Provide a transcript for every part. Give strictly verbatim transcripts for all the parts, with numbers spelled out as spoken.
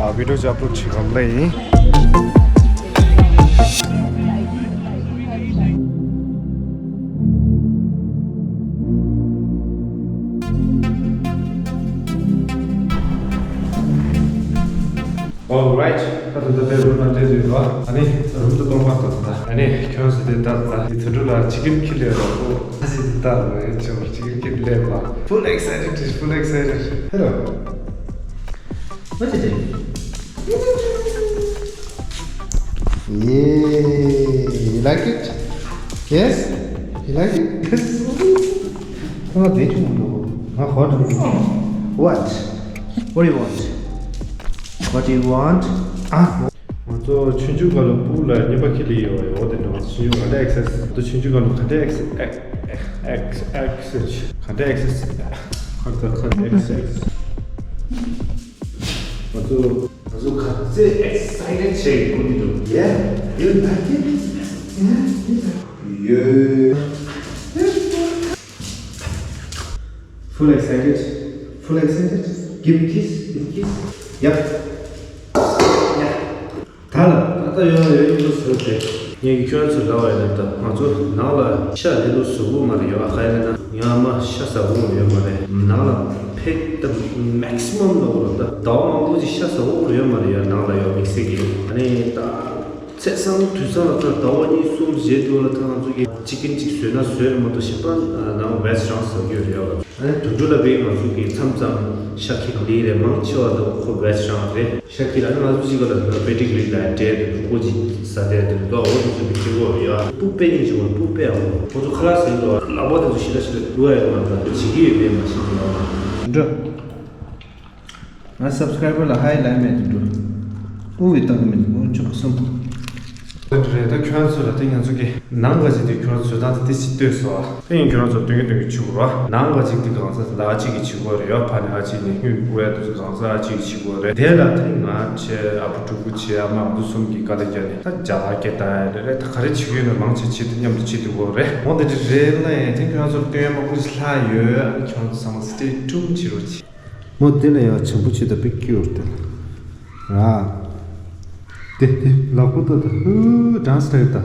ཨ། བི་ཌི་ཡོ་ཅིག་ཨབ་ལོཌ་བྱེད་ག་ལ་ཡིན། Alright. ད་ད་ལྟ་བའི་རུམ་ནང་སླེབས་ཡོད་པ། ཨ་ནི་རུམ་དུ་གཏོང་བ་དང་ད། ཨ་ནི་ཁྱོད་ཚོ་དེ་ལྟར་ད་དེ་དུད་འགྲོ་ལ་ཅི་ཀིན་ཁྱེར་སླེབས་རོགས། ཨ་ཙི་དེ་ལྟར་ལ་ཡོད་ཅེས་པར་ཅི་ཀིན་ཁྱེར་སླེབས་པ། Full excited, full excited. Hello. What is it? Yeah, you like it? Yes? You like it? Yes. ང་བསྡད་ཆོག་མི་འདུག་ང་ཧོ་ཊེལ་དུ། What? What do you want? What do you want? ཨ། ང་ཚོ་ཆུང་ཆུང་སྒང་ལ་སྤུ་གུ་ལ་རྔན་པ་ཁྱེར་སླེབས་ཡོད་པ་ཡོད། འོ་དེ་འདྲ། ང་ཚོ་ཆུང་ཆུང་སྒང་ལ་ང་ཚོ་ཆུང་ཆུང་སྒང་ལ་ག་འདྲ་ཨེག་སི་ཨེག་སི་ཨེག་སི་ཨེག་སི་ག་འདྲ་ཨེག་སི་ཨེག་སི་ཨེག་སི། ང་ཚོ་ང་ཚོ་ག་ཚོད་ཨེག་སའི་ཊེཌ་བྱས་ཡོད་འདི་འདྲ། Yeah, you like it? Yeah, yeah. Full excited, full excited. Give kiss, give kiss. Yeah, yeah. ད་ལ་ད་ལྟ་ཡོང་ཡོང་ཡོང་བཟོས་ཏེ། ངས་ཁྱོད་ཚོ་ལབ་པ་ཡིན་ན། ད་ང་ཚོ་ནང་ལ་ཤ་ལེན་ལུགས་བཟོ་གི་མ་རེད། ཡོད་ཨ། ག་རེ་ཡིན་ན་ཡང་མ་ཤ་ཟ་གི་ཡོད་མ་རེད། ནང་ལ་ཕེབས་ད་མེག་སི་མམ་ལ་འོ་ད་ཟླ་བ་མང་པོ་ཅིག་ཤ་ཟ་གི་ཡོད་མ་རེད། ཡ་ནང་ལ་ཡོད་དམིགས་བསལ་གྱི། ཨ་ནི་ད་ཚེས་བཟང་དུས་བཟང་ལ་ད་ཟླ་བ་གཉིས་གསུམ་བཞི་དུས་ལ་ད་ང་ཚོ་གི་ཅི་ཀིན་ཅིག་བཟོས་ན་བཟོས་མ་གཏོགས་གཞན་པ་ནང་བེ་ཇི་རང་ཟ་གི་ཡོད་རེད་ཡ། ཨ་ནི་དུད་འགྲོ་ལ་བས་ང་ཚོ་གི་མཚམས་མཚམས་ཤ་ཁྱི་ལི་རེད། མང་ཆེ་བ་ད་ཁོ་བེ་ཇི་རང་རེད། ཤ་ཁྱི་ལ་ཨ་ནི་ང་ཚོ་གཅིག་ག་ལ་ད་པེ་ཏི་གི་རི་ལ་འབྲས་དེ་ཁོ་ཅིག་ཟ་དེ་དེ་ད་འོ་དེ་ཚོ་གི་ཁྱི་གོ་ཡ་སྤུ་པེ་ཉིན་ཅིག་ཁོ་སྤུ་པེ་ཨ་ཁོ་ཚོ་ཁ་ལག་ཟིན་འགྲོ། ལག་པ་དེ་ཚོ་ཞི་ལ་ཞི་ལ་འགྲོ་ཡ་ཡོད་མ་རེད། ད་བྱེད་ཀྱི་ཡོད་མེད་མ་ཤེས་ཀྱི་ལ། དུད་འགྲོ། ང་སབ་སི་ཀ་རའི་བར་ལ་ཧའི་ལབ་མེད་དུ་འགྲོ། དབུ་བའི་སྟེང་དུ་མི་འདུག་ཅོག་གསུམ། རེད། ད་ཁྱོད་ཚོ་ལ་དེ་ང་ཚོ་གི་ནང་ག་ཅིག་དེ་ཁྱོད་ཚོ་ད་དེ་ཅིག་ལྟོས་སོ། དེ་ཡིན་ཁྱོད་ཚོ་སྟོན་གི་སྟོན་གི་ཆུ་རོ། ནང་ག་ཅིག་དེ་གང་ས་ལ་ཨ་ཅིག་གི་ཆུ་གོ་རེད་ཡོད། ཕ་ནི་ཨ་ཅིག་ནི་ཧུན་དབུ་ཡ་དུ་གང་ས་ཨ་ཅིག་གི་ཆུ་གོ་རེད། དེ་ལ་དེ་ང་ཆེ་ཨ་བུ་ཕྲུ་གུ་ཆེ་ཨ་མ་འདུ་གསུམ་གི་དཀའ་ལས་བརྒྱབ་ནས་ད་རྒྱ་གར་སྐད་བཏང་ཡ་རེད། རེད། ད་ག་རེ་བྱེད་ཀྱི་ཡོད་ན་མང་ཆེ་ཆེད་དུ་མཉམ་དུ་བྱེད་དུ་གོ་རེད། འོ་དེ་འདྲ་རེད་ལ། ཡང་དེ་ཁྱོད་ཚོར་སྟོན་ཡ་མང་པོ་ཞིག་ལྷག་ཡོད། ཨ་ནི་ཁྱོད་ཚོ་ཚང་མ་སི་ཊེ་ཊུན་བྱེད་རོགས་བྱེད། མོ་དེ་ལ་ཡང་བྱང་བུ་ཆེ་ད་པིག་ཀིའུ་ཊི་དེ་ལ། ར། དེ་དེ་ལག་པ་ད་ད་ཧུ་ཌན་སི་ལ་ཡོད་ད།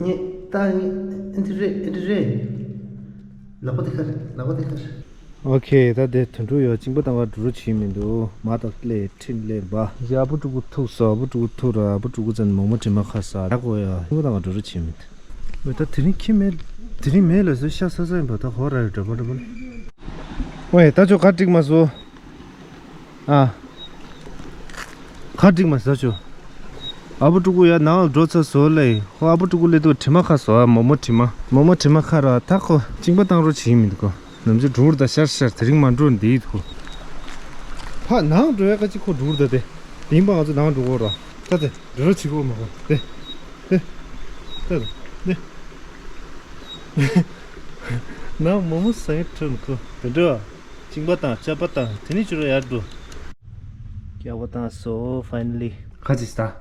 ངས་ད་ངས་ཨེ་འདི་རེད། ཨེ་འདི་རེད། ལག་པ་དེ་ཁར། ལག་པ་དེ་ཁར། ཨོ་ཁེ། ད་དེ་དུད་འགྲོ་ཡོད་གཅིན་པ་བཏང་བ་འགྲོ་རུ་བྱེད་མི་འདུག་མ་དང་ཀླད་ཁྲིན་ཀླད་འབའ། ཡ་ཨ་བུ་ཕྲུ་གུ་ཐུག་སོ། ཨ་བུ་ཕྲུ་གུ་ཐུག་ར། ཨ་བུ་ཕྲུ་གུ་ཙན་མོག་མོག་དྲི་མ་ཁ་ས་ད་གོ་ཡ། གཅིན་པ་བཏང་བ་འགྲོ་རུ་བྱེད་མི་འདུག་ཨོ་ད་དེ་རིང་ཁྱི་མེད། དེ་རིང་མེད་ལ་སོ་ཤ་ས་ས་ཡིན་པ་ད་ཧོ་ར་ཡོད་འདྲ་མ་འདྲ་མ། ཝེ་ད་ཅོ་ག་འགྲིག་མ་སོ། ཨ། ག་འགྲིག་མ་ཟ་ཆོ། ཨ་བུ་ཕྲུ་གུ་ཡ་ནང་ལ་འགྲོ་ཚར་སོ་ལེ། ཧོ་ཨ་བུ་ཕྲུ་གུ་ལེ་དུ་དྲི་མ་ཁ་སོ། ཨ་མོ་མོ་དྲི་མ། མོ་མོ་དྲི་མ་ཁ་ར་ད་ཁོ་གཅིན་པ་བཏང་རོགས་བྱེད་མི་འདུག་གོ། ནམ་ཚོད་འགྲུར་ད་ཤར་ཤར་དེ་རིང་མ་འགྲོ་འདི་ཡིད་ཁོ། ཕ་ནང་འགྲོ་ཡ་ག་ཅི་ཁོ་འགྲུར་ད་དེ། དིང་པ་ང་ཚོ་ནང་འགྲོ་གོ་ར། ད་དེ་འགྲོ་རོགས་བྱེད་གོ་མ་གོ་དེ། དེ། ད་དེ། དེ། ནང་མོ་མོ་ཟ་ཡ་ཁྲོན་ཁོ་དེ་འགྲོ། གཅིན་པ་དང་ཅ་པ་དང་དེ་ནི་ཅུ་ར་ཡར་འགྲོ། སྐྱག་པ་བཏང་སོ་ཕའི་ནལ་ལི། ཁ་ཅིག་ཟ།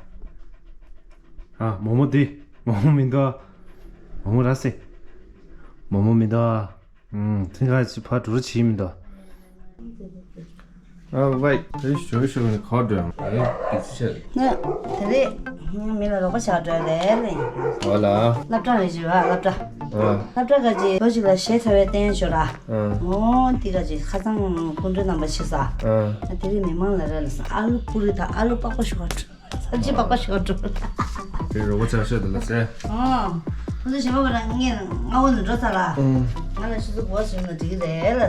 ཨ་མོ་མོ་འདི། མོ་མོ་མི་འདུག་མོ་མོ་ར་སེ། མོ་མོ་མི་འདུག་ཨུམ། ཐེངས་ཁ་ཅིག་ཕར་འགྲོ་རུ་བྱེད་མི་འདུག་ཨ་བའི། དེ་ཞོ་ཞོ་ནི་ཁ་འགྲོ་ཡང་། ཨེ་དེ་ཅི་བྱེད། ན་དེ་རེད། མི་ལ་རོགས་པ་བྱ་འགྲོ་རེད་ལེ། འོ་ལ། སློབ་གྲྭ་རེད་བྱེད་བ་སློབ་གྲྭ། ཨ། སློབ་གྲྭ་ག་ཅིག་ལོ་གཅིག་ལ་གཞས་ཚ་བའི་བསྟན་བྱོས་ར། ཨ། འོ་དེ་ག་ཅིག་ཁ་སང་སྐུ་མགྲོན་རྣམ་པ་ཕྱི་ས། ཨ། དེ་རིང་མི་མང་ལ་ར་ལ་ས་ཨ་ལུ་པུ་རི་དང་ཨ་ལུ་པགས་པ་ཞོ་ཁ་འགྲོ། ས་ཅི་པགས་པ་ཞོ་ཁ་འགྲོ། དེ་རོགས་པ་ཆ་ཤོས་དེ་ལ་ཟེར། ཨ། ཁོ་ཚོ་གཞན་པ་བ་ར་ངས་སྔ་བོ་ནས་འགྲོ་ཚར་ར། ཨ། ང་ལ་ཆུ་ཚོད་དགུ་པ་ཟིན་ན་འགྲིག་གི་རེད་ལ།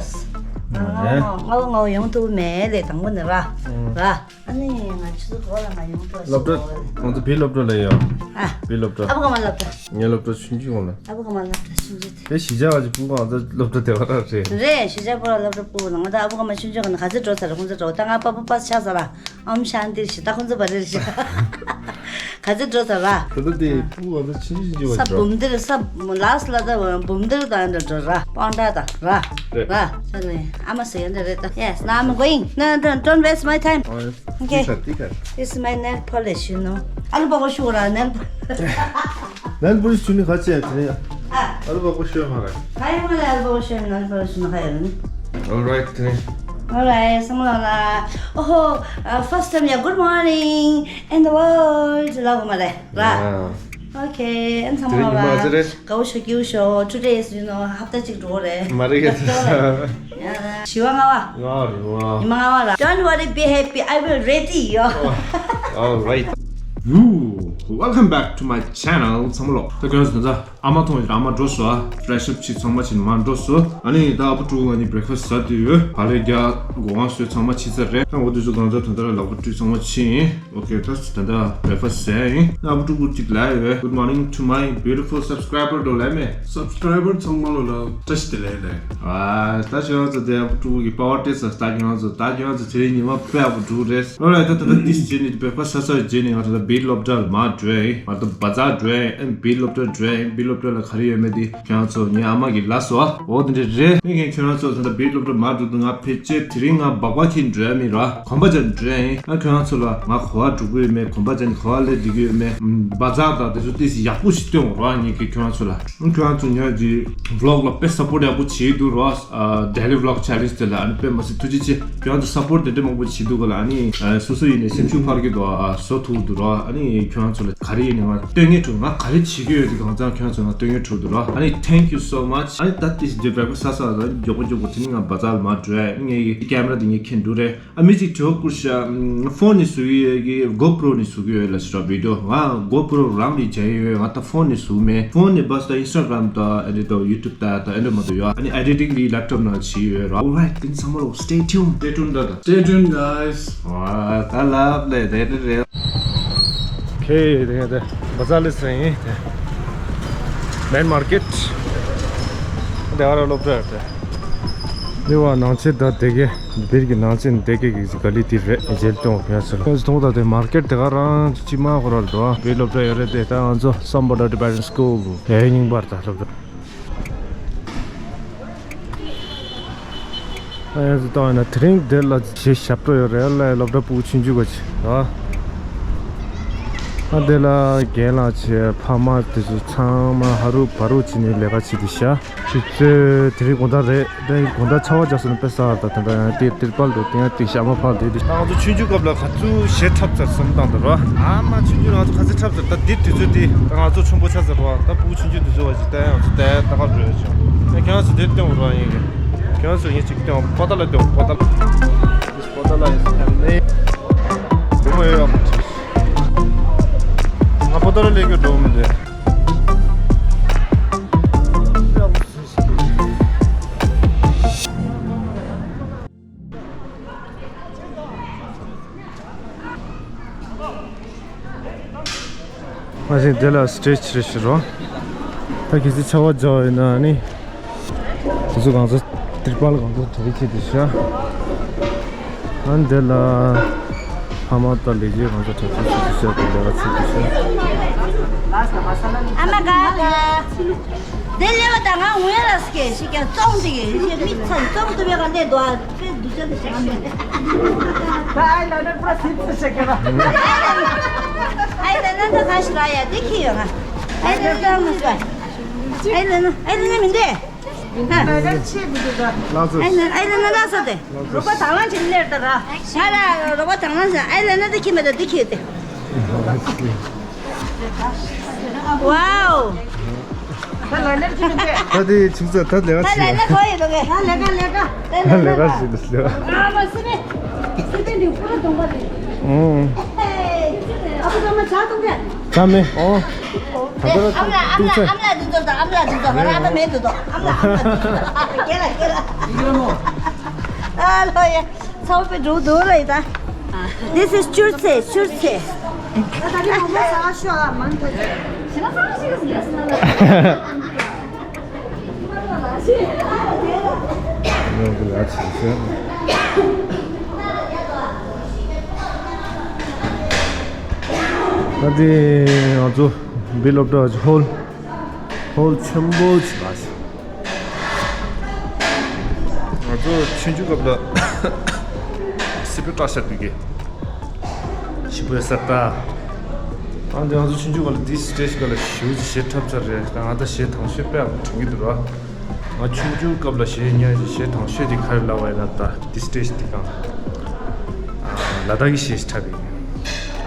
ང་ལ་སྔ་བོ་སྔ་བོ་ཡོང་ཐུབ་མེད་ལེ་དང་པོ་ནས་ར། ཨ། ར། ཨ་ནི་ང་ཆུ་ཚོད་དགུ་པ་ལ་ང་ཡོང་ཐུབ་སློབ་གྲྭ། ང་ཚོ་བི་སློབ་གྲྭ་ལ་ཡོད། ཨ། བི་སློབ་གྲྭ། ཨ་བུ་ག་མ་སློབ་གྲྭ། ངའི་སློབ་གྲྭ་ཆུང་ཆུང་ལ། ཨ་བུ་ག་མ་སློབ་གྲྭ་ཆུང་ཆུང་དེ། དེ་གཞིས་ཆགས་པ་ཅིག་སྤུ་གུ་ང་ཚོ་སློབ་གྲྭ་དེ་བ་ར་རེད། རེད། གཞིས་ཆགས་པ་སློབ་གྲྭ་སྤུ་གུ་ང་ཚོ་ཨ་བུ་ག་མ་ཆུང་ཆུང་ག་ན་ག་ཚོད་འགྲོ་ཚར་རེད། ཁོང་ཚོ་འགྲོ་ད་ང་པ་པ་པ་ཆགས་ཚར་ར། ཨོམ་ཤཱན་ཏི་ཤི། ད་ཁོང་ཚོ་བ་རེད་ཤི། ག་ཚོད་འགྲོ་ཚར་ར། ད་ལྟ་དེ་སྤུ་གུ་ང་ཚོ་ཆུང་ཆུང་ཆུང་ཆུང་བ་ས་ཅིག་འགྲོ། འབུམ་སྡེར་ས་ལགས་ལ་ད་འབུམ་སྡེར་དང་འདྲ་འགྲོ་ར། པང་ཏྲ་དང་ར། རེད། ར། ཨ་མ་ཟེར་ཡོད་འདྲ་རེད་ད། Yes, now I'm going. No, don't, don't waste my time. Okay. This is my nail polish, you know. ཨ་ལུ་པགས་པ་ཞོ་ར་ནེལ་པོ། ནེལ་པོ་ལིཤ་ཆུ་ནི་ཁ་ཆེ་ཡ་དེ་ནི། ཨ། ཨ་ལུ་པགས་པ་ཞོ་མ་ར། ཁ་ཡ་མ་ལ་ཨ་ལུ་པགས་པ་ཞོ་ནེལ་པོ་ལིཤ་ཆུ་ནི་ཁ་ཡ་ར་ནི། All right, དེ་ནི། Alright, བསམ་བློ་ལ། ཨོ་ཧོ། ཨ། first time ཡ། Good morning in the world ལབ་དགོས་མ་རེད་ར། ཨ། Okay, and བསམ་བློ་ལ། དགའ་བོ་ཤོག་སྐྱིད་པོ་ཤོག Today is, you know, ཧབ་ཏ་གཅིག་འགྲོ་རེད། མ་རེད། ཡ། བཞི་པ་ལྔ་པ། ལྔ་པ་རེད། ལྔ་པ། ཉི་མ་ལྔ་པ་ལ། Don't worry, be happy, I will ready you. Alright. Ooh, welcome back to my channel. བསམ་བློ། ད་ཁྱོད་ཚོ་ད་ཨ་མ་མཐོང་ཡོད། ཨ་མ་འགྲོ་སོང་། ཨ། fresh up བྱས་ཚང་མ་བྱས་ནས་མར་འགྲོ་སོང་། ཨ་ནི་ད་ཨ་ཕོ་ཕྲུ་གུ་ང་གཉིས་breakfast ཟ་བསྡད་ཡོད། ག་ལེར་རྒྱག་སྒོ་ང་སོས་ཚང་མ་བྱས་ཚར་རེད། ད་འོ་དེ་ཚོ་གང་ཚ་དོན་དག་ལ་ལག་པ་བཀྲུས་ཚང་མ་བྱས་ཡིན། Okay, ད་ད་ད་breakfast ཟས་ཡིན། ཨ་ཕོ་ཕྲུ་གུ་གཅིག་ལབ་ཡོད། Good morning to my beautiful subscriber. Don't ལབ་མེད། Subscriber ཚང་མ་ལོ་ལ་བཀྲ་ཤིས་བདེ་ལེགས་ལབ། ཨ། ད་ཁྱོད་རང་ཚོ་དེ་ཨ་ཕོ་ཕྲུ་གུ་གི་པ་ཝར་ཊེ་སི་ད་ཁྱོད་རང་ཚོ། ད་ཁྱོད་རང་ཚོ་དེ་རིང་ཉི་མ་དཔེ་ཨ་ཕོ་ཕྲུ་གུ་རེད། ལོ་ལ་ད་ད་ད་ཏིས་བྱས་ནས་breakfast ཟ་ཚར་རྗེས་ནས་ང་ད་ལྟ་བིར་སློབ་གྲྭ་ལ་མར་འགྲོ་ཡ་ཡིན། ང་ད་ལྟ་བ་ཛར་འགྲོ་ཡ་ཡིན། ཨ་ནི་བིར་སློབ་གྲྭ་འགྲོ་ཡ་ཡིན། བིར་སློབ་གྲྭ་ལ་ག་རེ་ཡོད་མེད་དེ་ཁྱོད་རང་ཚོ་ངའི་ཨ་མ་གིས་ལབ་སོང་། འོ་དེ་འདྲ་རེད། ངས་ཁྱོད་རང་ཚོ་ད་ལྟ་བིར་སློབ་གྲྭ་མར་འགྲོ་དུས་ང་ཕལ་ཆེར་དེ་རིང་ང་སྦག་སྦག་འཁྱེར་འགྲོ་ཡ་མིན་ར། གོམ་པ་རྒྱག་འགྲོ་ཡ་ཡིན། ཨ་ཁྱོད་རང་ཚོ་ལ་ང་ག་པར་འགྲོ་གི་ཡོད་མེད། གོམ་པ་རྒྱག་ནས་ག་པར་སླེབས་བསྡད་ཀྱི་ཡོད་མེད། བ་ཛར་དང་དེ་ཚོ་ཏོག་ཙམ་ཡག་པོ་ཞིག་སྟོན་དགོས་ར། ངས་ཀྱིས་ཁྱོད་རང་ཚོ་ལ། ཨ་ཁྱོད་རང་ཚོ་ངའི་གི་vlog ལ་དཔེ་support ཡག་པོ་བྱེད་འདུག་ར། ཨ། daily vlog challenge དེ་ལ་ཨ་ནི་དཔེ་མ་སྲིད་ཐུགས་རྗེ་ཆེ། ཁྱོད་རང་ཚོ་support དེ་འདྲ་མང་པོ་བྱེད་འདུག་ག་ལ། ཨ་ནི་ཨ་སོ་སོ་ཡིན་ནའི་སེམས་ཤུགས་འཕར་གྱི་འདུག་ཨ། བཟོ་ཐུབ་འདུག་ར། ཨ་ནི་ཁྱོད་རང་ཚོ་ལ་ག་རེ་ཡིན་ནའི་ང་སྟོན་ངེས་འདུག་ང་ག་རེ་བྱེད་ཀྱི་ཡོད་དེ་གང་ཚང་ཁྱོད་རང་ཚོ་ང་སྟོན་ངེས་འདུག་ར། ཨ་ནི་thank you so much. ཨ་ནི་ད་ཏིས་འདི་breakfast ཟ་ས་ལ་མགྱོགས་པོ་མགྱོགས་པོ་དེ་ནི་ང་བ་ཛར་ལ་མར་འགྲོ་ཡ། ཨ་ནི་ངའི་camera དེ་ངས་ཁྱེར་འགྲོ་རེད། ཨ་མི་གཅིག་དྲི་བ་བསྐུར་ཤག་ཕོན་ནས་བཟོ་གི་ཡོད་ཀྱི། གོ་པྲོ་ནས་བཟོ་གི་ཡོད་ལབ་ཤག་བི་ཌི་ཡོ། ང་གོ་པྲོ་རང་ལས་བྱས་ཡོད། ང་ད་ཕོན་ནས་བཟོ་མེད། ཕོན་ནས་བ་ཛར་དང་Instagram དང་ཨ་ནི་དང་YouTube ད་ད་ཨེ་འདྲ་མ་གཏོགས་ཡོད། ཨ་ནི་editing འདི་laptop ནང་བྱས་ཡོད་ར། Alright, དེ་ཚང་མ་ལོ་stay tuned. Stay tuned ད་ད། Stay tuned, guys. ཝ་ད་ལབ་ལེ་དེ་རེད་རེད། Okay, དེ་དེ་བ་ཛར་ལ་སླེབས་ཡིན། དེ་main market དེ་ག་ར་སློབ་གྲྭ་དེ། འདི་བ་ནང་ཆེན་ད་དེ་གའི་བིར་གྱི་ནང་ཆེན་དེ་གའི་གི་ག་ལི་དེ་རེད། མཇལ་གཏོང་ཕན་སོང་། ཁོས་མཐོང་ད་དེ་མར་ཀེཊ་དེ་ག་རང་ཅི་མ་ཁོ་ར་འདུག་བིར་སློབ་གྲྭ་ཡོད་རེད། དེ་ད་ང་ཚོ་སམ་བྷོ་ཊ་ཊི་བེ་ཊན་སི་ཀུལ་དེ་རྙིང་པར་ད་སློབ་གྲྭ། ཨ་ཡ་ཟི་ཏོ་ཡིན་ན་དེ་རིང་དེ་ལ་གཞས་ཞབས་བྲོ་ཡོད་རེད་ལ། སློབ་གྲྭ་ཕྲུ་གུ་ཆུང་ཆུང་ག་ཅི་ར། ཨ་དེ་ལ་རྒན་ལགས་བྱས་ཕ་མ་དེ་ཚོ་ཚང་མ་ཧ་རུ་བ་རུ་བྱས་ནས་ལས་ཀ་བྱེད་དེ་ཤག་ཆུ་ཚོད་དེ་རིང་དགོང་དག་རེད། དེ་དགོང་དག་ཆར་པ་རྒྱག་སོང་ན་དཔེ་ཟ་བར་ད་དེ་འདྲ་ཡང་དེ་ཏིར་པལ་འདུག་དེ་ཡང་དེ་ཤ་མ་ཕལ་དེ་དེ། ད་ང་ཚོ་ཆུང་ཆུང་སྐབས་ལ་ག་ཚོད་གཞས་འཁྲབ་ཚར་བསམ་བཏང་འདུག་ར། ཨ་མ་ཆུང་ཆུང་ང་ཚོ་ག་ཚོད་འཁྲབ་ཚར། ད་འདི་དུས་ཚོད་དེ་ད་ང་ཚོ་ཆུང་པོ་ཆགས་ཚར་བ། ད་ཕྲུ་གུ་ཆུང་ཆུང་དུས་ཚོད་བ་ཞིག་ད་ཡང་ཚོ་ད་ད་ག་འགྲོ་ཡ་ཆོག་ད་ཁྱེད་རང་ཚོ་དེ་སྟོན་རོགས་ཡིན་གི། ཁྱེད་རང་ཚོ་ངས་ཅིག་སྟོན་པོ་ཏ་ལ་སྟོན་པོ་ཏ་ལ། པོ་ཏ་ལ་ཡིན་ས་ནས་བུ་མོ་ཡོད་ཡོད་མ་ཆོག་ང་པོ་ཏ་ལ་ལས་གི་འགྲོ་མི་འདུག་ང་ཚོ་འདི་ལ་སི་ཊེ་ཇི་རེ་ཞིག་རོ། ད་གལ་སྲིད་ཆར་པ་རྒྱག་ཡོད་ན་ནི། དེ་ཚོ་གང་ཚོ་ཏིར་པལ་གང་ཚོ་གྲ་སྒྲིག་བྱེད་དུ་ཤ། ཨ་འདི་ལ་ཕ་མ་དང་ལས་བྱེད་གང་ཚོ་གྲ་སྒྲིག་བྱེད་དུ་ཤ། དེ་ལ་ཚིག་དུ་ཤ། ཨ་མ་ག་ག་འདི་ལེ་བ་ད་ང་ངུ་ཡ་ལ་སྐད་ཞིག་ཀྱང་བཙོང་དེ་གི་ཞིག་མི་ཚང་བཙོང་དུ་བས་ག་འདི་འདུག་ཨ། དཔེ་སྡུག་ཅག་དེ་བྱེད་ག་མེད། ད་ཨའི་ལ་ནར་པུ་ར་སིབ་སི་ཤེ་ཀེ་ར། ཨའི་ལ་ནར་ད་ག་ཞིག་ར་ཡ་དེ་ཁྱི་ཡོད་ང་། ཨའི་ལ་ནར་ད་མི་ཟ། ཨའི་ལ་ནར་ཨའི་ལ་ནར་མི་འདུག་ཨ་ནར་ཆེ་མི་འདུག་ད། ཨའི་ལ་ཨའི་ལ་ནར་ལ་ས་དེ། རོགས་པ་དང་བླངས་བྱེད་ལེར་ད་ར། ང་ལ་རོགས་པ་དང་བླངས་བྱེད། ཨའི་ལ་ནར་ད་ཁྱི་མེད་ད་དེ་ཁྱི་ཡོད་དེ། ཝའོ། ད་ལ་ནར་ཅི་མི་འདུག་ད་དེ་ཆུང་ཚ་ད་ལས་ཀ་ད་ལས་བྱེད། ན་གོ་ཡི་འདུག་གས། ད་ལས་ཀ་ལས་ཀ་ད་ལས་ཀ་ལས་ཀ་བྱེད་འདུག་ཟེར། ཨ་མ་སི་པན། སི་པན་འདི་ཕུ་ར་གདོང་པ་རེད། ཨོ། ཨ་ཕུ་ཚང་མ་ཇ་འཐུང་གས། ཇ་མེད། ཨོ། ད་ད་ཨ་མ་ལ་ཨ་མ་ལ་ཨ་མ་ལ་འདི་ཚོ་དང་ཨ་མ་ལ་འདི་ཚོ་ང་རང་ཨ་མ་མེད་འདུག་ཨ་མ་ལ་ཨ་མ་ལ་འདི་ཚོ་ཨ་རྒན་ལ་རྒན་ལ། ཨ་ལོ་ཡ། ཚ་བོ་དཔེ་འགྲོ་འདུག་ལ་ཡི་ད། This is ཆུར་ཚེ། ཆུར་ཚེ། ད་ད་རིང་མང་པོ་ཟ་ཤོག་ཨ་མང་ཐོག་ཅིག་ཞེ་ན་ཚ་བོ་ཞིག་གི་ཟ་ན་ལ། ནང་གི་ལ་ཆེ་ཤོས། ད་དེ་ང་ཚོ་བི་སློབ་གྲྭ་ཧོལ། ཧོལ་ཆེན་པོ་ཅིག་ལ་ཞིག་ང་ཚོ་ཆུང་ཆུང་སྐབས་ལ་སི་པི་ཀྲ་ཤར་དུས་ཀྱི་ཞིམ་པོའི་ས་ཏ། ཨ་འདི་ང་ཚོ་ཆུང་ཆུང་སྐབས་ལ་འདི་སི་ཊེ་ཇི་སྐབས་ལ་ཞེ་པོ་ཅིག་གཞས་འཁྲབ་ཚར་རེད། ད་ང་ད་གཞས་དང་ཤོས་དཔེ་ཡག་པོ་དྲན་གྱི་འདུག་ར། ང་ཆུང་ཆུང་སྐབས་ལ་གཞས་ཉན་ཞིག་གཞས་དང་ཤོས་དེ་ག་རེ་ལབ་པ་ཡིན་ན། ད་དེ་སི་ཊེ་ཇི་དེ་སྒང་ལ་དྭགས་ཀྱི་གཞས་ཤིག་འཁྲབ་ཡིན།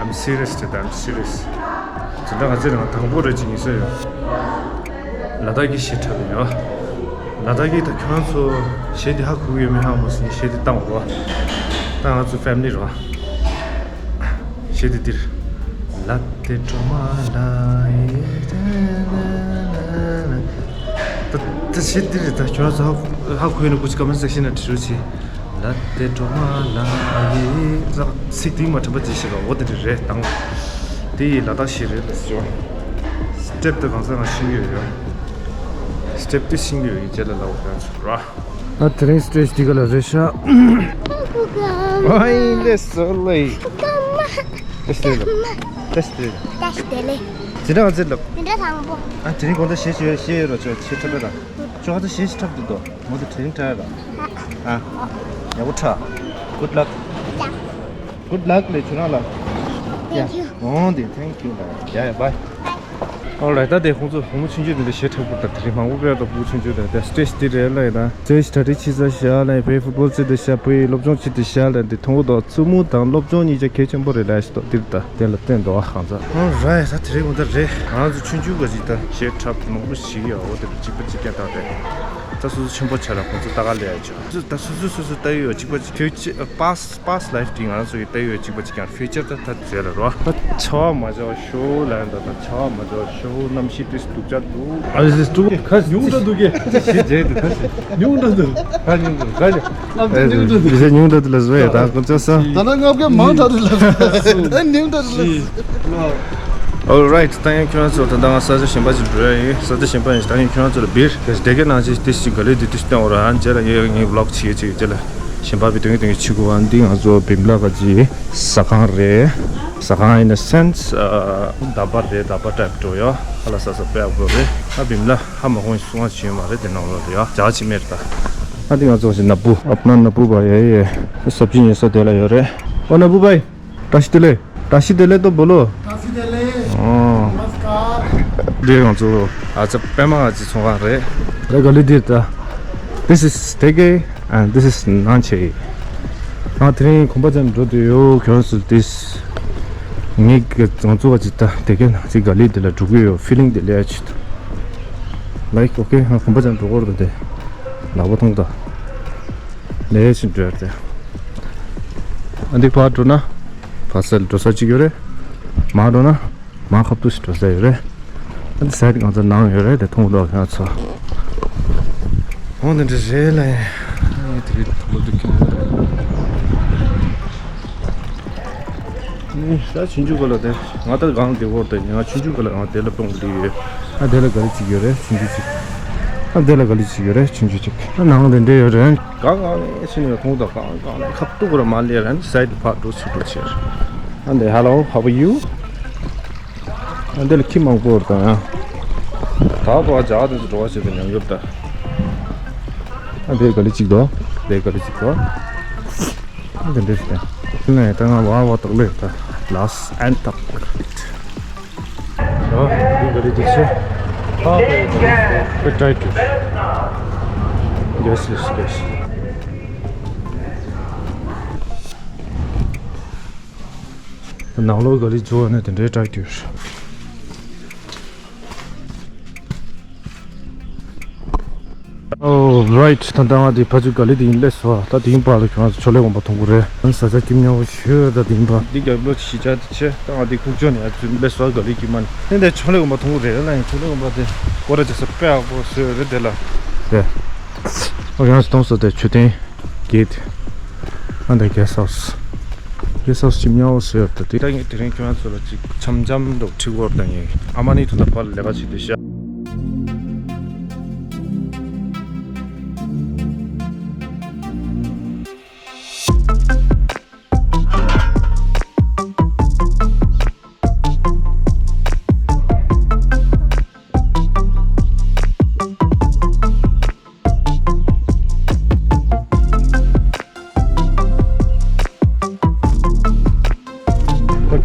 I'm serious today, I'm serious. དེ་འདྲ་ང་ཚོའི་རང་དང་པོ་རེད་ཅིག་ཡིན་ས་ཡོད། ལ་དྭགས་ཀྱི་གཞས་འཁྲབ་ཡིན་ཡོད། ལ་དྭགས་ཀྱི། ད་ཁྱོད་རང་ཚོ་གཞས་དེ་ཧ་གོ་གི་ཡོད་མེད་ཧ་མ་སོང་། གཞས་དེ་བཏང་བ་རོ། ད་ང་ཚོ་ཕེ་མི་ལི་རོ། གཞས་དེ་འདིར། ལ་དེ་གྲོ་མ་ལ་ཡི་ད་ད་གཞས་འདི་རེད། ད་ཁྱོད་རང་ཚོ་ཧ་ཧ་གོ་ཡོད་ན་སྐུ་མཁྱེན་ཀོ་མེན་ཊི་སེག་ཤན་ནང་བྲིས་རོགས་བྱེད། ལ་དེ་གྲོ་མ་ལ་ཡི། ཚིག་དེ་མ་དྲན་པ་ཅིག་བྱེད་པ། འོ་དེ་འདྲ་རེད། དང་དེ་ཡི་ལ་དྭགས་གཞས་རེད་ལ་ཞོ། སི་ཊེབ་དེ་གང་ས་གང་ཤེས་ཀྱི་ཡོད། སི་ཊེབ་དེ་ཤེས་ཀྱི་ཡོད། ཡིན་རྗེས་ལ་ལབ་ཡང་ཆོག་ར། ཨ། དེ་རིང་སི་ཊེ་ཇི་འདི་ག་ལ་རེད་ཤག Why this so late? Let's do it. Let's do it. Let's do it. ཇི་འདྲ་ང་ཚོ་ལབ། དེ་འདྲ་དང་པོ། ཨ། དེ་རིང་དགོང་དག་གཞས་བྱས་བྱས་ཡོད་རོ། ཆོ་ཆེ་ཐུབ་པ་དང་། ཅོག་ཙེ་གཞས་ཤིག་འཁྲབ་འདུག་དོ། མོ་དེ་དྲན་དྲན་ར། ཨ། ཡག་པོ་འཁྲབ། Good luck. Good luck ལེ་ཆུ་རང་ལ། Thank you. འོང་དེ། Thank you ལ། ཡ་ཡ། Bye. Alright. ད་དེ་ཁོང་ཚོ་བུ་མོ་ཆུང་ཆུང་དེ་འདྲ་གཞས་འཁྲབ་དགོས། ད་དེ་རིང་མང་པོ་དཔེ་ད་བུ་ཆུང་ཆུང་དེ་འདྲ་སི་ཊེ་ཇི་དེ་རེད་ལ། ཡིན་ན་སི་ཊེ་ཇི་གྲ་སྒྲིག་བྱེད་ས་བཞག་ལ། ཡིན་ཕའི་ཕུཊ་བོལ་རྩེ་དེ་བཞག། ཕའི་སློབ་སྦྱོང་བྱེད་དེ་བཞག་ལ། འདི་མཐོང་གི་འདུག་བཙུན་མོ་དང་སློབ་སྦྱོང་གཉིས་ཆ་གལ་ཆེན་པོ་རེད་ལ་ཞིག་འདུག་འདིར་ད་དེ་ལ་བསྟན་འདུག་ཨ། ཧང་ཚ། Alright. ད་དེ་རིང་འོ་ད་རེད། ང་ཚོ་ཆུང་ཆུང་ག་ཅིག་ད་གཞས་འཁྲབ་མང་པོ་ཞིག་ཡོད། འོ་དེ་གཅིག་པ་གཅིག་རྐྱང་ད་རེད། ད་སོ་སོ་ཆེན་པོ་ཆགས་ལ་ཁོང་ཚོ་ལྟ་ག་ལས་ཡ་ཆོག་ད་སོ་སོ་སོ་སོ་ལྟ་ཡོད། གཅིག་པ་གཅིག་ཕིའུ་ཅར། past past life དེ་ང་རང་ཚོ་གི་ལྟ་ཡོད། གཅིག་པ་གཅིག་རྐྱང་། ཕིའུ་ཅར་ད་ད་རྗེས་ལ་རོ། ད་ཆ་བ་མ་བྱ་བ་ཤོ་ལ་ཡིན་ད། ད་ཆ་བ་མ་བྱ་བ་ཤོ། གནམ་གཤིས་དེ་སྡུག་ཅག་འདུག་ཨ་ཟེ་སྟུ་ཁ་ཉུང་འདྲ་འདུག་གས། ཅི་བྱེད་དེ་ད་ཉུང་འདྲ་འདུག་ཁ་ཉུང་འདུག་ཁ་ཉུང་། ཨ་ཟེ་ཉུང་འདྲ་འདུག་ཟེ་ཉུང་འདྲ་འདུག་ལ་ཟེ། ད་ཁོ་ཚོ་ས། ད་ན་ལྔ་བརྒྱ་མང་དྲགས་འདུག་ལ་ཟེ། ད་ཉུང་འདྲ་འདུག་ལ་ཟེ། Alright. ད་ཡང་ཁྱོད་རང་ཚོ་ད་ལྟ་ང་ས་ཆ་གཞན་པ་ཅིག་འགྲོ་ཡ་ཡིན། ས་ཆ་གཞན་པ་ཡིན། ད་ཡང་ཁྱོད་རང་ཚོ་ལ་སྦིར་ག་ཞིག་སྡེ་དགེ་ནང་ཆེ་དེ་ཞིག་ག་ལེ་དེ་དུས་སྟོན་འོ་ར། ཨ་ནི་རྗེས་ལ་ངས་ངས་vlog བྱེད་ཀྱི་བྱེད་ཀྱི་རྗེས་ལ་གཞན་པ་བི་དོན་གྱི་དོན་གྱི་ཆུ་གུ་བ་འདི་ང་ཚོ་བིམ་ལ་ག་ཅི་ཟ་ཁང་རེད། ཟ་ཁང་in a sense ད་བར་རེད། ད་བར་ཊའིབ་འགྲོ་ཡོད། ཧ་ལ་ས་ས་པེ་ཨ་བོ་རེད། ཨ་བིམ་ལ་ཧ་མ་གོང་སུ་ང་ཆེ་མ་རེད། དེ་ནང་ལོགས་ལ་ཡ་ཇ་ཆི་མེར་ད། ཨ་འདི་ང་ཚོ་ཞིག་ན་བུ་ཨབ་ན་ན་བུ་བ་ཡ་ཡ་སབ་ཅི་ཉེ་ས་དེ་ལ་ཡོད་རེད། ཨོ་ན་བུ་བའི། བཀྲ་ཤིས་བདེ་ལེགས། བཀྲ་ཤིས་བདེ་ལེགས་དོ་བོ་ལོ། བཀྲ་ཤིས་བདེ་ལེགས། ཨོ། ནམ་སྐར། འདི་ང་ཚོ་ཨ་ཙི་པད་མ་ཨ་ཙི་ཚོང་ཁང་རེད། རེད་ག་ལེ་འདིར་ད། This is Dege and this is Nangche. ང་དེ་རིང་གོམ་པ་ཅན་འགྲོ་འདོད་ཡོད། ཁྱོད་ཚོ་this ངེད་ཀྱི་ང་ཚོ་བ་ཅི་ད་དེ་གའི་ནང་ཅིག་ག་ལེ་འདི་ལ་འགྲོ་གི་ཡོད། ཕི་ལིང་འདི་ལས་ཅི་ད། Like okay ང་གོམ་པ་ཅན་འགྲོ་གོ་ར་ད་དེ་ལག་པ་ཐོང་ད་ལས་ཅི་འགྲོ་ཡ་དེ། ཨ་འདི་ཕར་འགྲོ་ན་ཕ་སལ་འགྲོ་ས་ཅིག་ཡོད་རེད། མར་འགྲོ་ན་མར་ཁ་ཐུག་ཞིག་འགྲོ་ས་ཡོད་རེད། ཨ་འདི་སའི་ཌི་ང་ཚོ་ནང་ཡོད་རེད། དེ་མཐོང་འདུག་ང་ཚོ། འོ་འདི་འདྲ་རེད་ལ། ཨ་ནི་དེ་རིང་ཐོག་ལ་འདུག་ཁྱོད་ནི་ད་ཆུང་ཆུང་ག་ལ་དེ་ང་ད་གང་དེ་བོར་དེ་ང་ཆུང་ཆུང་ག་ལ་ང་དེ་ལ་སྤུངས་བསྡད་ཡོད། ཨ་དེ་ལ་ག་ལེ་ཅིག་ཡོད་རེད་ཆུང་ཆུང་ཅིག་ཨ་དེ་ལ་ག་ལེ་ཅིག་ཡོད་རེད་ཆུང་ཆུང་ཅིག་ཨ་ནང་དེ་འདྲ་ཡོད་རེད། གང་གང་ནས་ཕྱིན་ཡོད་མཐོང་དང་གང་གང་ནས་ཁ་ཐུག་ར་མ་ལས་ར་ནི་སའི་ཌི་ཕར་འགྲོ་ཚུར་འགྲོ་བྱས། ཨ་འདི་hello how are you? ཨ་འདི་ལ་ཁྱི་མང་པོ་ར་དང་ཡང་། ད་བ་ཇག་དེ་ཚོ་འགྲོ་བ་བྱེད་པའི་ཉམས་མྱོང་ད། ཨ་འདི་ག་ལེ་ཅིག་དོ། འདི་ག་ལེ་ཅིག་དོ། ཨ་འདི་འདྲ་ཞིག་ད། ནས་ད་ང་བ་བ་དག་ལས་ད་last and top ཨོ། འདི་ག་རེ་འདུག་ཟེར། ཨ་ཕ་ཡི་ག་རེ་འདུག་ཟེར། ཡེས་ཡེས་ཡེས། ནང་ལོགས་ག་རེ་འཛུལ་བ་ནས་དེ་འདྲའི་ཊའིཊ་ཡོད། ཨོ་རའིཊ། ད་ལྟ་ང་འདི་ཕ་ཚུལ་ག་ལེ་དེ་ཡིན་སླེབས་སོང་། ད་དེ་ཡིན་པ་ལ་ཁྱོད་རང་ཚོ་ཆོ་ལེ་གོམ་པ་མཐོང་གི་རེད། ཨ་ས་ཆ་སྐྱིད་ཉམས་པོ་ཞེ་ད་དེ་ཡིན་པ། འདི་རྒྱབ་ལོགས་གཞིས་ཆགས་དེ་ཆེ། ད་ང་འདི་ཁུག་ཀྱོག་ནས་ཡར་ཚུར་སླེབས་སོང་། ག་ལེ་སྐྱིད་མ་ནི་དེ་འདྲ་ཆོ་ལེ་གོམ་པ་མཐོང་གི་རེད་ལ། ཡིན་ཆོ་ལེ་གོམ་པ་དེ་སྐོར་ར་བྱེད་ས་དཔེ་ཡག་པོ་བཟོས་ཡོད་རེད་དེ་ལ། དེ་ཨོ་ཡང་སྟོང་སོ་དེ་མཆོད་རྟེན་གྱི་ཨ་འདི་གེ་སི་ཧའུ་སི། གེ་སི་ཧའུ་སི་ཅིག་མཉམ་པོ་བཟོས་ཡོད་རེད་དེ། ད་ངས་དེ་རིང་ཁྱོད་རང་ཚོ་ལ་ཅིག་འཆམ་འཆམ་འདྲ་བོ་ཁྲིད་དགོས་རེད། ད་ངས་ཨ་མ་ནི་ད་ལྟ་ཕར་ལས་ཀ་བྱེད་དེ་ཤག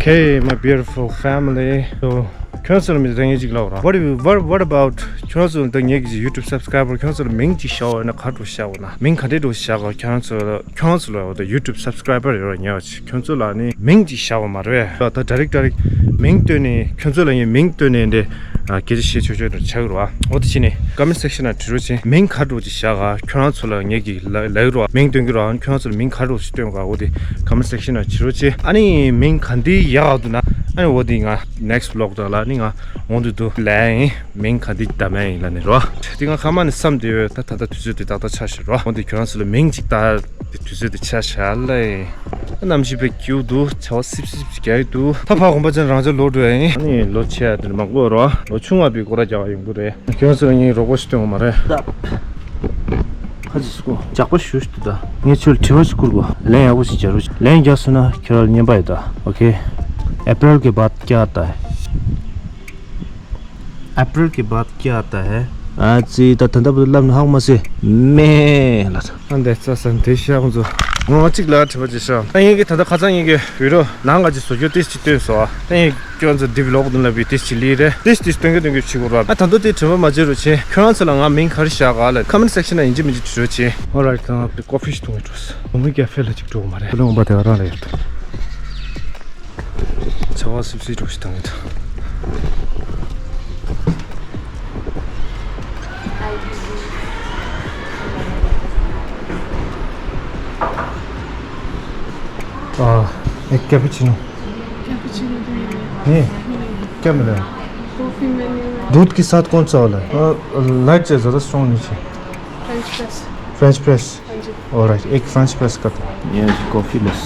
Okay, my beautiful family. So, ཁྱོད་ཚོ་ལ་མི་ལྟ་ངེས་ཅིག་ལབ་ར། What if- what- what about ཁྱོད་ཚོ་ལ་ལྟ་ངེས་ཀྱི་YouTube subscriber ཁྱོད་ཚོ་ལ་མིང་ཅིག་བཞག་འོ་ན་ག་འགྲོ་བཞག་འོ་ན་མིང་ག་འདྲས་འགྲོ་བཞག་ག་ཁྱོད་ཚོ་ཁྱོད་ཚོ་ལ་འོ་ད་YouTube subscriber ཡོད་ར་ཉོ་ཆེ། ཁྱོད་ཚོ་ལ་ནི་མིང་ཅིག་བཞག་པ་མ་རེད། ད་direct direct མིང་བཏོན་ནས་ཁྱོད་ཚོ་ལ་ངས་མིང་བཏོན་ནས་འདི་སྐད་ཆ་བཤད་ཆོག་ཆོག་ཏུ་ཆགས་རོགས། འོ་དེ་བྱས་ནས་comment section ན་བྲིས་རོགས་བྱེད། མིང་ག་འགྲོ་ཅིག་བཞག་ག་ཁྱོད་རང་ཚོ་ལ་ངས་ཀྱི་ལ་ལ་ཡོད་རོགས། མིང་སྟོན་གྱི་རོགས། ཁྱོད་རང་ཚོ་ལ་མིང་ག་འགྲོ་ཅིག་སྟོན་ག་འོ་དེ་comment section ན་བྲིས་རོགས་བྱེད། ཨ་ནི་མིང་ག་འདི་ཡག་འདུག་ན་ཨ་ནི་འོ་དེ་ང་next vlog དག་ལ་ནི་ང་འོང་དུས་དུ་ལན་མིང་ག་འདི་བདམས་ཡིན་ལ་ནི་རོགས། དེ་ང་ཁ་མ་ནི་བསམ་དེ་ཡོད། ད་ད་ལྟ་དུས་ཚོད་དེ་ཏག་ཏག་ཆགས་ཤག་རོགས། འོ་དེ་ཁྱོད་རང་ཚོ་ལ་མིང་ཅིག་ད། དེ་དུས་ཚོད་དེ་ཆ་བཞག་ལེ། གནམ་གཤིས་དཔེ་སྐྱིད་འདུག་བྱ་བ་སིབ་སིབ་རྒྱག་གི་འདུག་ད་ཕར་དགོན་པ་ཅན་རང་ཅག་ལོག་འགྲོ་ཡ་ཡིན། ཨ་ནི་ལོ་ཆེ་ཡ་དེ་མང་པོ་རོ། ལོ་ཆུང་བ་པའི་སྐོར་ར་རྒྱག་ཡོང་གི་རེད། ཁྱོད་ཚོ་ངའི་རོགས་པ་ཞིག་སྟོན་གི་མ་རེད། ད་ཁ་ཅིག་སྐོ་ཇག་པ་ཞུ་ཞུ་ད། ངས་ཁྱོད་དྲི་བ་ཞིག་བསྐུར་གོ། ལན་ཡག་པོ་ཞིག་རྒྱག་རོགས། ལན་རྒྱག་སོང་ན་ཁྱོད་རང་ལ་རྔན་པ་ཡོད་ད། ཨོ་ཁེ། April के बाद क्या आता है? अप्रैल के बाद क्या आता है? ཨ་ཙི་ད་ད་ལྟ་བུ་ལབ་ན་ཧང་མ་སེ་མེ་ལ། ཨ་འདས་ཚ་སན་དེ་ཤ་ཁོང་ཚོ་ངོ་གཅིག་ལ་དྲི་བ་ཅི་ཤ། ཨ་ཡིན་གི་ད་ལྟ་ཁ་ཚང་ཡིན་གི་བི་རོ་ནང་ག་ཅི་བཟོ་རྒྱུ་ཏིས་ཅི་སྟོན་སོ། ཨ་ཡིན་ཁྱོད་ཚོ་དེབ་ལོག་དུ་ལབ་པའི་ཏིས་ཅི་ལི་རེད། ཏིས་ཏིས་སྟོན་གི་སྟོན་གི་ཕྱི་གུ་ར། ཨ་ད་ལྟ་དེ་དྲི་བ་མ་བྱེད་རོགས་བྱེད། ཁྱོད་རང་ཚོ་ལ་ང་མིང་ག་རེ་བཞག་ག་ལ་comment section ན་ཡིན་གཅིག་མིན་གཅིག་དྲི་རོགས་བྱེད། Alright ད་ང་ཀོ་ཕི་ཞིག་འཐུང་གི་འགྲོ་སོང་། ང་མི་ཀ་ཧྥེ་ལ་ཅིག་འགྲོ་གི་མ་རེད། ཁོ་ལོང་པ་དེ་ག་རང་ལ་ཡོད། བྱ་བ་སིབ་སིབ་འགྲོ་ཞིག་བཏང་གི་འདུག हाँ, एक कैपुचिनो। कैपुचिनो तो ये है। नहीं, क्या मिला है? कॉफी मेन्यू है। दूध के साथ कौन सा वाला है? अ, लाइट चाहिए, ज़्यादा स्ट्रॉन्ग नहीं चाहिए। French press. French press. Alright, एक फ्रेंच प्रेस कर दो। ये कॉफी लेस।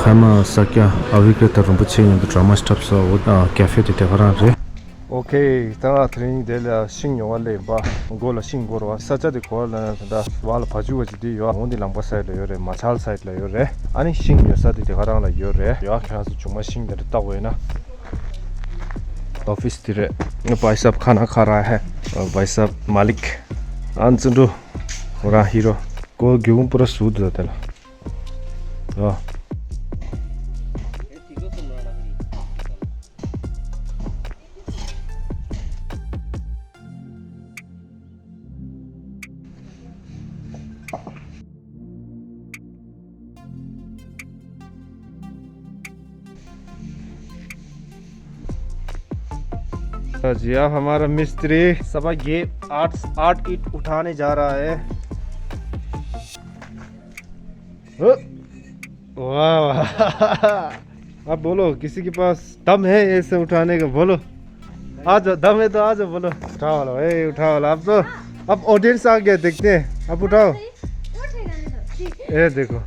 ཁ་མ་ས་ཀྱ་ཨ་བི་ཀྲེ་ཏ་རིན་པོ་ཆེ་མཉམ་དུ་ཌ་ར་མ་སི་ཊོབ་སོ་ཨ་ཀེ་ཧྥེ་དེ་དེ་ག་རང་རེད། ཨོ་ཁེ། ད་ང་དེ་རིང་དེ་ལ་ཤིང་ཉོ་བ་སླེབས་པ། མགོ་ལ་ཤིང་འགོར་བ། ས་ཆ་དེ་གོ་བ་ལ་ད་བ་ལ་བ་ཇུ་བ་ཅིག་དེ་ཡོད། འོང་དེ་ལང་པ་སའིད་ལ་ཡོད་རེད། མ་ཆལ་སའིད་ལ་ཡོད་རེད། ཨ་ནི་ཤིང་ཉོ་ས་དེ་དེ་ག་རང་ལ་ཡོད་རེད། ཡོད་ཁྱེད་རང་ཚོ་ཆུང་མ་ཤིང་དེ་འདྲ་བཏགས་པ་ཡིན་ན། ཨོ་ཕི་སི་དེ་རེད། ངའི་བྷའི་སབ་ཁ་ན་ཁ་ར་ཧེ། བྷའི་སབ་མ་ལིག་ཨ་ནི་བརྩོན་འགྲུས་ཁོ་རང་ཧི་རོ། ཁོ་གྱོང་པུ་ར་སུ་དུ་དེ་ལ། ཨ། जी, अब हमारा मिस्त्री सबा ये आठ, आठ ईंट उठाने जा रहा है। वाह, वाह। अब बोलो, किसी के पास दम है ऐसे उठाने का, बोलो। आ जाओ, दम है तो आ जाओ, बोलो। उठाओ वाला, ए, उठाओ वाला। अब तो, अब ऑडियंस आ गया, देखते हैं। अब उठाओ। ये देखो।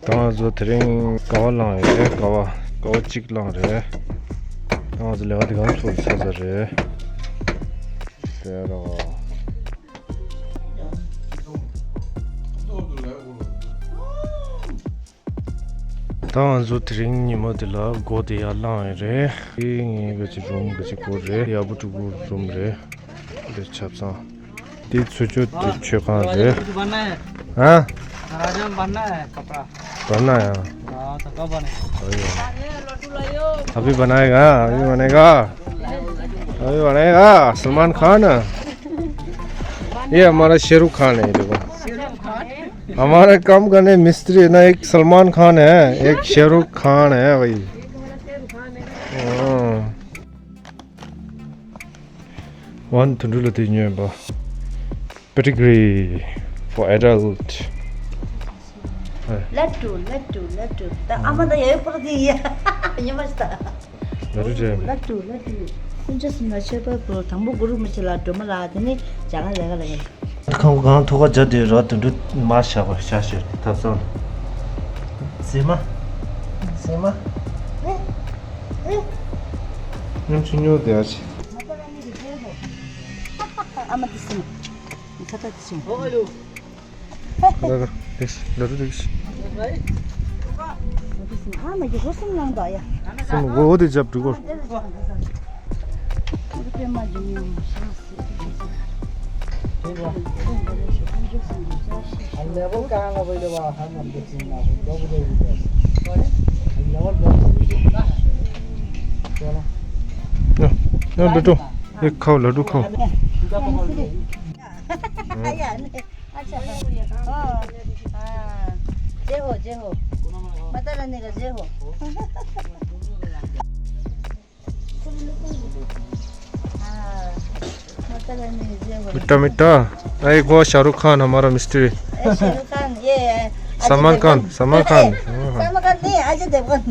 ད་ང་ཚོ་དེ་རིང་ཀ་བ་བླངས་ཡོད་རེད། ཀ་བ་ཀ་བ་གཅིག་བླངས་རེད། ད་ང་ཚོ་ལས་ཀ་དེ་གང་ཚོགས་ཚར་ཚར་རེད། དེ་རོ། ད་ང་ཚོ་དེ་རིང་ཉིན་མོ་འདི་ལ་སྒོ་དེ་ཡར་བླངས་ཡོད་རེད། དེ་ངའི་ག་ཅིག་རུམ་ག་ཅིག་སྒོ་རེད། ཡ་བུ་ཕྲུ་གུ་རུམ་རེད། འདི་ཆབ་གསང་། འདི་ཚུར་ཕྱོགས་འདི་མཆོད་ཁང་རེད། हाँ? राजा बनना है कपड़ा। बनना है, हाँ। हाँ, तो कब बनेगा? अभी बनेगा। अभी बनाएगा, अभी बनेगा। अभी बनेगा। सलमान खान है। ये हमारा शाहरुख खान है, ये देखो। हमारा काम करने मिस्त्री है ना, एक सलमान खान है, एक शाहरुख खान है भाई। हाँ। ཝན་དུད་འགྲོ་ལ་དེ་ཉོས་པ། Pedigree for adult. ལ་ཏུ་ལ་ཏུ་ལ་ཏུ། ད་ཨ་མ་ད་ཡ་ཡོད་པར་དེ་ཡ་ཉི་མ་ཞིག་ད། ལ་ཏུ་ཅེ། ལ་ཏུ་ལ་ཏུ། སུན་ཅེ་སུན་ལ་ཆེ་པ་པོ་དང་པོ་གུ་རུ་མི་ཆེ་ལ་སྒྲོལ་མ་ལ་དེ་ནི་ཇ་ག་ལས་ག་ལ་ཡིན། ཁང་གང་ཐོག་ཁ་བརྒྱབ་དེ་ར་དུད་འགྲོ་མ་བཞག་པ་བཞག་ཤེར་ཐབ་ཚང་། ཟེ་མ། ཟེ་མ། ཉམ་ཆུང་ཉོ་དེ་ཨ་ཆེ། ཨ་མ་དེ་སེམས། ཁ་ཏ་དེ་སེམས། ཨོ་ཨ་ལོ། ལ་རུ་དེ་ཤི། ལ་རུ་དེ་ཤི། ཨ་མ་གི་ཧོ་སེམས་ནང་དོ་ཡ། སེམས་འོ་དེ་རྒྱབ་འགྲོ་གོ། ཡ། ཡ། ལ་དུ། ཡ། ཁའོ། ལ་དུ་ཁའོ། हाँ। हाँ, मतलब है, नहीं, ये बोलो। मीठा मीठा। अरे, वो शाहरुख खान हमारा मिस्टर। ए, शाहरुख खान, ये, अजय सलमान खान, देवगन। सलमान खान। ए, हाँ, हाँ। सलमान खान नहीं, अजय देवगन।